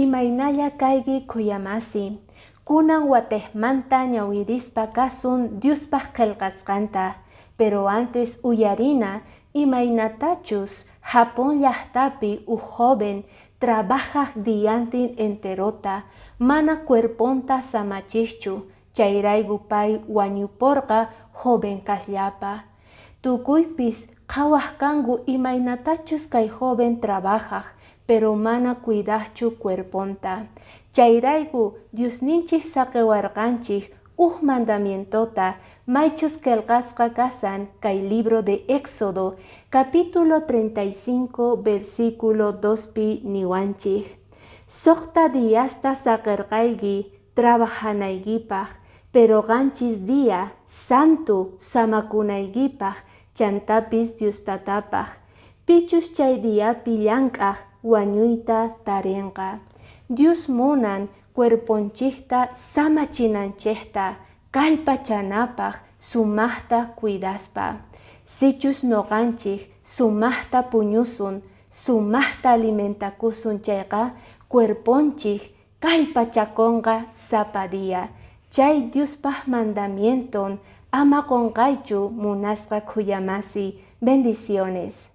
Imaynalla kayki khuyamasi. Kunan watejmanta ñawirispa kasun Diospaq qelqasqanta, pero antes uyarina imaynatachus Japón llaqtapi uj joven trabajaq diantin enterota, mana cuerponta samachiqchu, chayrayku pay wañuporqa joven kasllapa. Tukuypis qhawaq kanku imaynatachus kay joven trabajaq, pero mana cuidaqchu cuerponta. Chayrayku Diosninchik saqewarqanchik uj mandamientota maychus qelqasqa kasan kay libro de Éxodo, capítulo 35, versículo 2 pi niwanchik. Soqta diasta saqerqayki trabajanaykipaq, pero qanchis día santo samakunaykipaq chantapis Dios tatapaq. Pichus chay diapi llank'aq wañuyta tarinqa. Dios munan cuerponchikta samachinanchikta kallpachanapaq sumaqta cuidaspa. Sichus noqanchik sumaqta puñusun, sumaqta alimentakusun chayqa cuerponchik kallpachakunqa sapa día. Chay Diospaq mandamienton ama qonqaychu munasqa khuyamasi. Bendiciones.